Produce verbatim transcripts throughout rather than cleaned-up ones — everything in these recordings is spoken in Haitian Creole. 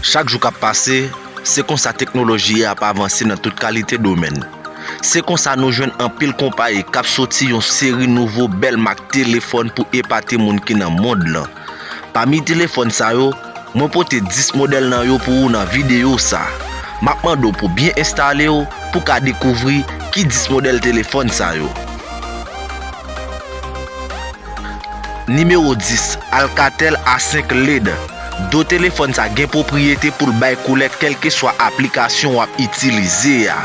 Chak jou k ap pase, se konsa teknoloji a ap avanse nan tout kalite domèn. Se konsa nou jwenn anpil konpayi k ap soti yon seri nouvo bèl mak telefòn pou epate moun ki nan mond lan. Pami telefòn sa yo, mwen pote dis modèl nan yo pou ou nan videyo sa. M ap mande w pou byen enstale w pou w ka dekouvri ki dis modèl telefòn sa yo. Nimewo dis, Alcatel A senk led. Do telefòn sa gen pwopriyete pou l bay koulè kèlkeswa aplikasyon w ap itilize a.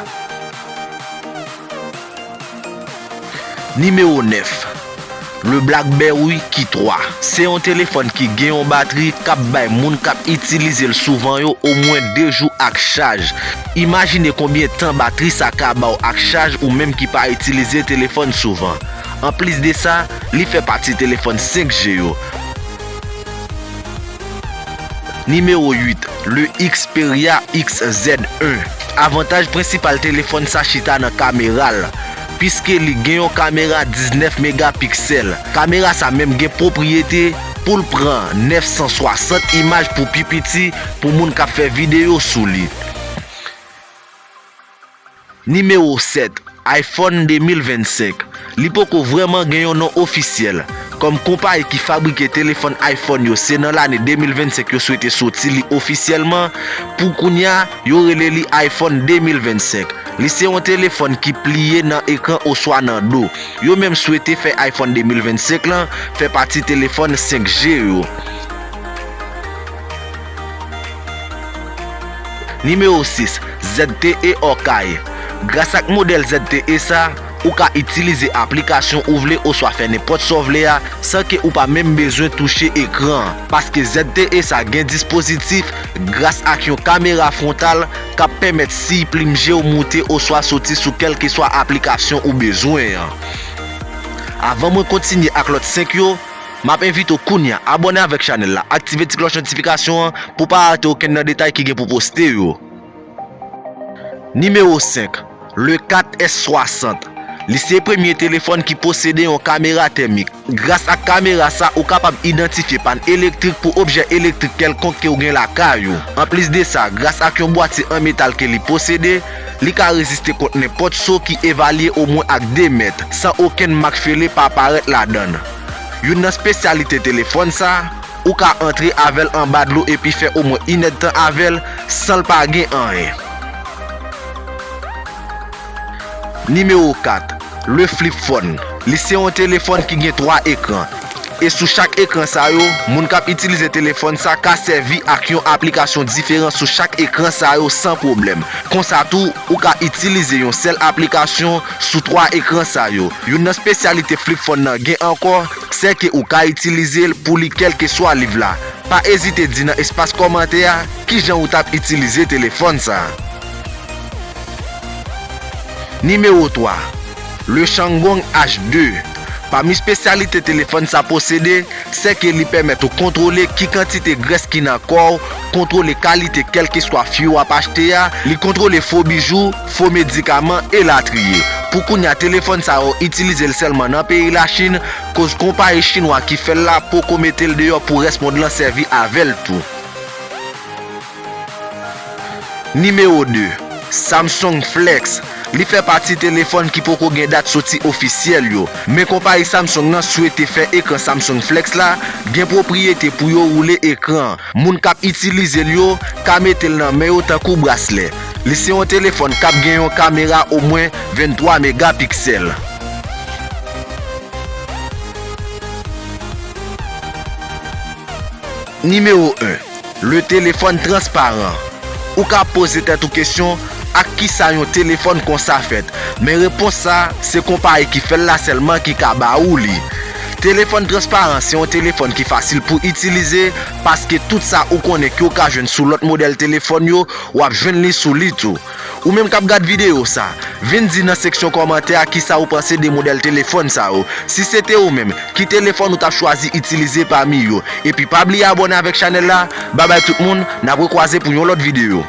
Nimewo nèf, le BlackBerry Key twa. Se yon telefòn ki gen yon batri k ap bay moun k ap itilize l souvan yo omwen de jou ak chaj. Imajine konbyen tan batri sa ka ba w ak chaj ou menm ki pa itilize telefòn souvan. Anplis de sa, li fè pati telefòn senk G yo. Nimewo uit, le Xperia X Z en. Avantaj prensipal telefòn sa chita nan kamera l, piske li gen yon kamera diznèf megapiksèl. Kamera sa menm gen pwopriyete pou l pran nèf san swasant imaj pou pi piti pou moun k ap fè videyo sou li. Nimewo sèt, iPhone de mil vennsenk. Li poko vrèman gen yon non ofisyèl. Kòm konpayi ki fabrike telefòn iPhone yo, se nan lane de mil vennsenk yo swete soti li ofisyèlman, pou kounye a, yo rele li iPhone de mil vennsenk. Li se yon telefòn ki pliye nan ekran oswa nan do. Yo menm swete fè iPhone de mil vennsenk lan fè pati telefòn senk G yo. Nimewo sis, Z T E Hawkeye. Gras ak modèl Z T E sa, ou ka itilize aplikasyon ou vle oswa fè nenpòt sa w vle a san ke ou pa menm bezwen touche ekran an. Paske Z T E sa gen dispozitif gras ak yon kamera fwontal k ap pèmèt siy plim je w moute oswa soti sou kèlkeswa aplikasyon ou bezwen an. Avan mwen kontinye ak lòt senk yo, m ap envite w kounye a abòne avèk chanèl la, aktive ti klòch notifikasyon an pou w pa rate okenn nan detay ki gen pou poste yo. Nimewo senk, le kat S swasant. Li se premye telefòn ki posede yon kamera tèmik. Gras ak kamera sa, ou kapab idantifye pàn elektrik pou objè elektrik kèlkonk ke w gen lakay ou. Anplis de sa, gras ak yon bwati an metal ke li posede, li ka reziste kont nenpòt so ki evalye omwen ak de mèt, san okenn mak fele pa parèt ladan l. Youn nan espesyalite telefòn sa, ou ka antre avè l anba dlo epi fè omwen inèdtan avè l san l pa gen anyen. Nimewo kat, le flip phone. Li se yon telefòn ki gen twa ekran. E sou chak ekran sa yo, moun k ap itilize telefòn sa ka sèvi ak yon aplikasyon diferan sou chak ekran sa yo san pwoblèm. Konsa tou, ou ka itilize yon sèl aplikasyon sou twa ekran sa yo. Youn nan espesyalite flip phone nan gen ankò, se ke ou ka itilize l pou li kèlkeswa liv la. Pa ezite di nan espas kòmantè a kijan ou t ap itilize telefòn sa. Nimewo twa, le Shandong H de. Pami espesyalite telefòn sa posede, se ke li pèmèt ou kontwole ki kantite grès ki nan kò w, kontwole kalite kèlkeswa fwi w ap achte a, li kontwole fo bijou, fo medikaman, elatriye. Pou kounye a, telefòn sa yo itilize l sèlman nan peyi Lachin, koz konpayi chinwa ki fè l la poko mete l deyò pou rès mond lan sèvi avè l tou. Nimewo de, Samsung Flex. Li fè pati telefòn ki poko gen dat soti ofisyèl yo. Men konpayi Samsung nan swete fè ekran Samsung Flex la gen pwopriyete pou yo woule ekran an. Moun k ap itilize l yo ka mete l nan men yo tankou braslè. Li se yon telefòn k ap gen yon kamera omwen venntwa megapiksèl. Nimewo en, le telefòn transparan. Ou ka poze tèt ou kesyon, ak kisa yon telefòn konsa fèt? Men repons sa, se konpayi ki fè l la sèlman ki ka ba ou li. Telefòn transparan se yon telefòn ki fasil pou itilize, paske tout sa ou konnen ke w ka jwenn sou lòt modèl telefòn yo, w ap jwenn li sou li tou. Ou menm k ap gad videyo sa, vin di nan seksyon kòmantè a kisa ou panse de modèl telefòn sa yo. Si se te ou menm, ki telefòn ou t ap chwazi itilize pami yo? Epi pa bliye abòne avèk chanèl la. Babay tout moun, n ap rekwaze pou yon lòt videyo.